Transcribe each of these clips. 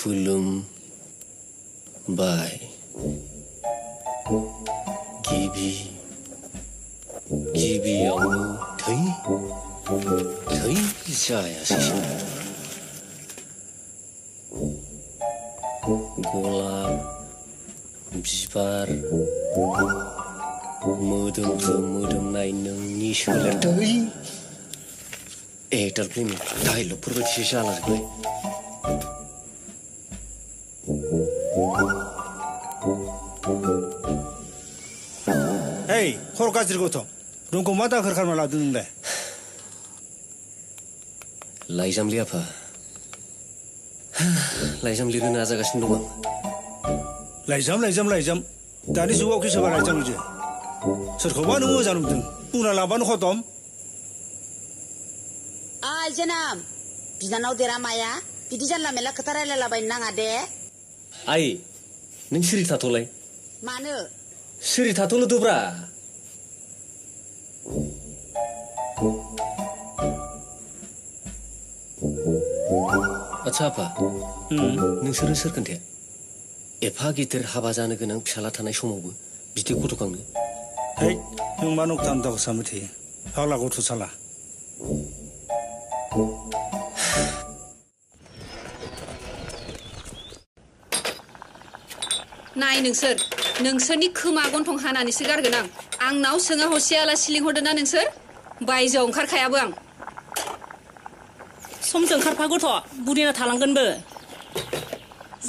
खुलुमबाय गिबियावनो थै जायासै गलाब बिबार मोदोमनाय नोंनि सोलेर थै एक्टर फिल्मनि डायलगफोरबायदिसो जालाजोब्बाय Hey, खर' गाज्रि गथ' रुमखौ मा दाखोर खालामना लादों नोंलाय? लाइजामलै आफा लाइजाम लिरनो नाजागासिनो दं आं लाइजाम दानि जुगाव सोरबा लाइजाम लिरो सोरखौबा नों मोजां नुदों बुंना लाबानो खतम ओइ जोनाम बिनानाव देरा माया बिदि जानला मेला खोथा रायलायलाबायनो नाङा दे आइ नों सिरि थाथ'लाय मानो सिरि थाथ'लुदोब्रा आच्छा आफा नोंसोरो सोर खोन्थाया एफा गिदिर हाबा जानो गोनां फिसाला थानाय समावबो बिदि गथ'खांनो है नों मा नखथा नखथाखौ सानबाय थायो फाग्ला गथ' साला नाय नोंसोरनि खोमा गन्थं हानानैसो गारगोन आं आंनाव सोङा हसिया आलासि लिंहरदों ना नोंसोर बायजोआव ओंखारखायाबो आं समजों खारफा गथ' बुरिना थालांगोनबो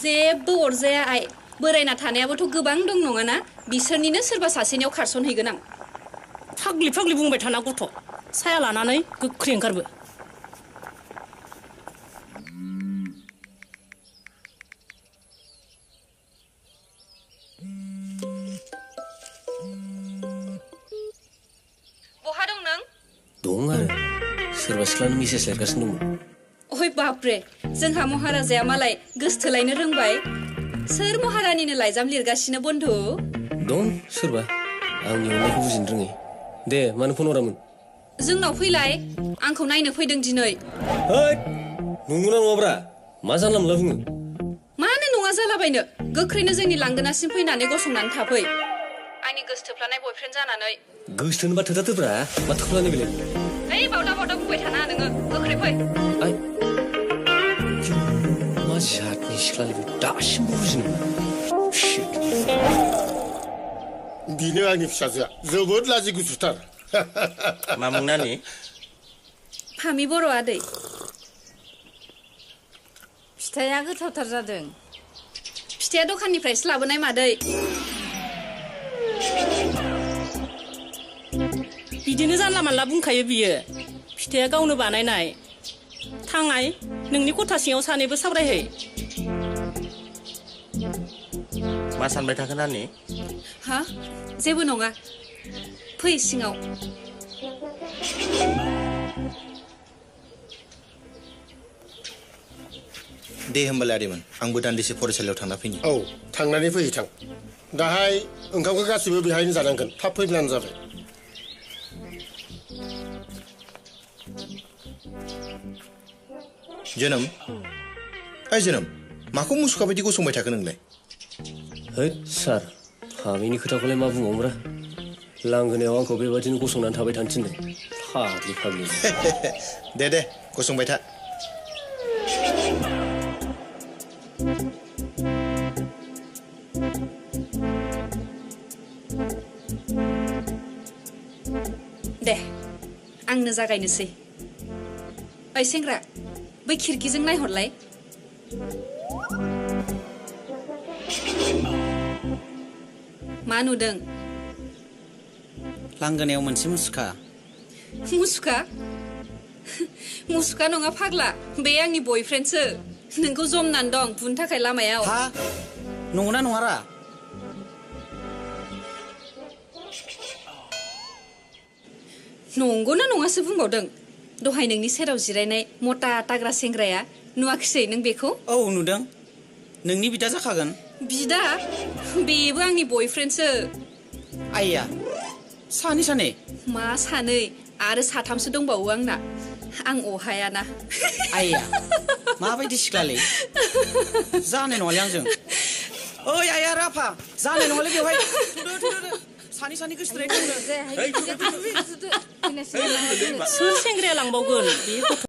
जेबो अरजाया आइ बोरायना थानायाबोथ' गोबां दं नङाना बिसोरनिनो सोरबा सासेनियाव खारसनहैगोन आं फाग्लि बुंबाय थाना गथ' साया लानानै गोख्रै ओंखारबो बहा दं नों दं आरो सोरबा सिख्लानो मेसेज लिरगासिनो दंमोन ओइ बापरे जोंहा महाराजाया मालाय गोसथोलायनो रोंबाय सोर महारानिनो लाइजाम लिरगासिनो बन्धु दं सोरबा आंनि अननायखौ बुजिनो रोङै दे मानो फन हरामोन जोंनाव फैलाय आंखौ नायनो फैदों दिनै हैद नंगौना नङाब्रा मा जानला मोनला बुङो मानो नङा जालाबायनो गोख्रैनो जोंनि लांगोनासिम फैनानै गसंनानै थाफै आंनि गोसथोफ्लानाय बयफ्रेन्ड जानानै गोसथोनोबा थोथाथोब्रा मा थोख्लानो बेलाय ओइ बावदा बुंबाय थाना नोङो गोख्रै फै आइ मा जातनि सिख्लानि दासिमबो बुजिनो बिनो आंनि फिसाजोआ जोबोद लाजि गुसुथार मा मुं नानि फामि बर' आदै फिथाइया गोथावथार जादों फिथाइया दखाननिफ्रायसो लाबोनाय मादै बिदिनो जानला मानला बुंखायो बियो फिथाइया गावनो बानायनाय थाङाय नोंनि खथा सिङाव सानैबो सावरायहै मा सानबाय थाखो नानि हा जेबो नङा फै सिङाव दे होमबालाय आदैमोन आंबो दान्दिसे फरायसालियाव थांना फैनि औ थांनानै फैथां दाहाय ओंखामखौ गासिबो बेहायनो जानांगोन थाब फैब्लानो जाबाय जोनोम माखौ मुसुखा बायदि गसंबाय थाखो नोंलाय हैद सार फामिनि खोथाखौलाय मा बुंबावोब्रा लांगोनायाव आंखौ बेबादिनो गसंनानै थाबाय थानो थिनदों फाग्लि दे गसंबाय था दे आंनो जागायनोसै ओइ सेंग्रा बै खिरखिजों नायहरलाय मा नुदों लांगोनायाव मोनसे मुसुखा मुसुखा नङा फाग्ला बे आंनि बयफ्रेन्डसो नोंखौ जमनानै दं बुनो थाखाय लामायाव हा नंगौना नङारा नंगौना नङासो बुंबावदों दहाय नोंनि सेराव जिरायनाय मटा ताग्रा सेंग्राया नुवाखिसै नों बेखौ औ नुदों नोंनि बिदा जाखागोन बिदा बेबो आंनि बयफ्रेन्डसो आइया सानै मा सानै आरो साथामसो दंबावो आंना आं अहायाना आइया माबायदि सिख्लालै जानाय नङालै आंजों ओइ आइया राफा जानाय नङालै बेवहाय थुदो सानै गोसोथोनाय दंनो सोर सेंग्राया लांबावगोन बे गथ'